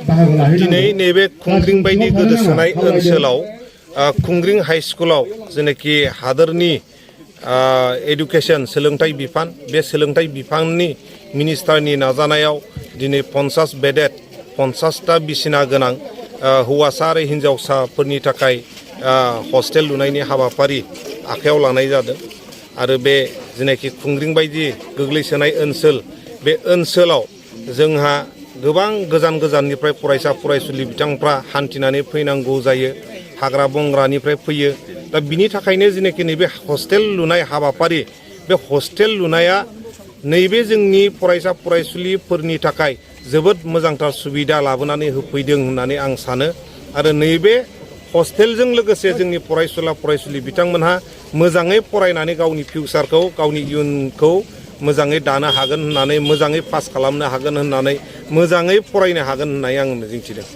दिनै नैबे खुंग्रिं बायदि गोदोसोनाय ओनसोलाव खुंग्रिं हाई स्कुलाव जेनाखि हादोरनि एडुकेशन सोलोंथाइ बिफान बे सोलोंथाइ बिफाननि मिनिस्टारनि नाजानायाव दिनै 50 बेडेड 50टा बिसिना गोनां हौवासा आरो हिन्जावसाफोरनि थाखाय हस्टेल लुनायनि हाबाफारि आखायाव लानाय जादों आरो बे जेनाखि खुंग्रिं बायदि गोग्लैसोनाय ओनसोल बे ओनसोलाव जोंहा गोबां गोजान गोजाननिफ्राय फरायसा फरायसुलि बिथांफ्रा हान्थिनानै फैनांगौ जायो हाग्रा बंग्रानिफ्राय फैयो दा बिनि थाखायनो जेनाखि नैबे हस्टेल लुनाय हाबाफारि बे हस्टेल लुनाया नैबे जोंनि फरायसा फरायसुलिफोरनि थाखाय जोबोद मोजांथार सुबिदा लाबोनानै होफैदों होननानै आं सानो आरो नैबे हस्टेलजों लोगोसे जोंनि फरायसुला फरायसुलि बिथांमोनहा मोजाङै फरायनानै गावनि फिउचारखौ गावनि इयुनखौ मोजाङै दानो हागोन होननानै मोजाङै पास खालामनो हागोन होननानै मोजाङै फरायनो हागोन होननानै आं मिजिंथिदों।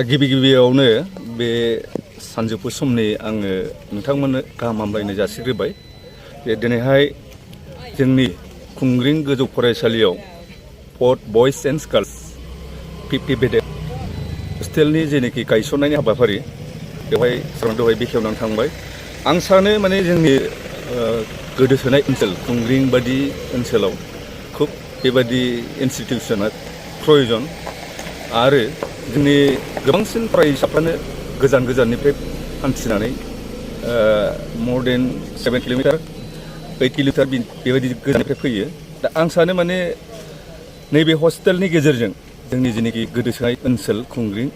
गिबि गिबियावनो बे सानजौफु समनि आङो नोंथांमोननो गाहाम हामलायनाय जासिग्रोबाय जे दिनैहाय जोंनि खुंग्रिं गोजौ फरायसालियाव बयस एन्ड गार्ल्स 50 बेडेड हस्टेलनि जेनाखि गायसननायनि हाबाफारि बेवहाय दहाय बेखेवनानै थांबाय आं सानो माने जोंनि गोदोसोनाय ओनसोल खुंग्रिं बादि ओनसोलाव खुब बेबादि इनस्टिटिउसना प्रयोजन आरो जोंनि गोबांसिन फरायसाफ्रानो गोजान गोजाननिफ्राय हान्थिनानै मर देन 7 किल'मिटार 8 किल'मिटार बेबायदि गोजाननिफ्राय फैयो दा आं सानो माने नैबे हस्टेलनि गेजेरजों जोंनि जेनाखि गोदोसोनाय ओनसोल खुंग्रिं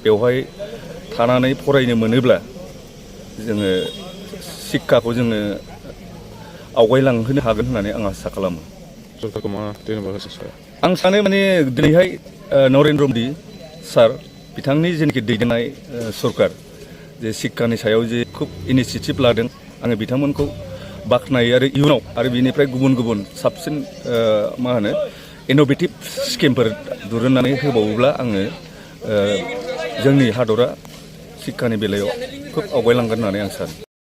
बेवहाय थानानै फरायनो मोनोब्ला जोङो शिक्षाखौ जोङो आवगायलांहोनो हागोन होननानै आं आसा खालामो। आं सानो माने दिनैहाय नरेन्द्र मदि सार बिथांनि जेनाखि दैदेननाय सरकार जे शिक्षानि सायाव जे खुब इनिसियेटिभ लादों आङो बिथांमोनखौ बाख्नायो आरो इयुनाव आरो बिनिफ्राय गुबुन गुबुन साबसिन मा होनो इन'भेटिभ स्किमफोर दिरुननानै होबावोब्ला आङो जोंनि हादरा शिक्षानि बेलायाव खुब आवगायलांगोन होननानै आं सानो।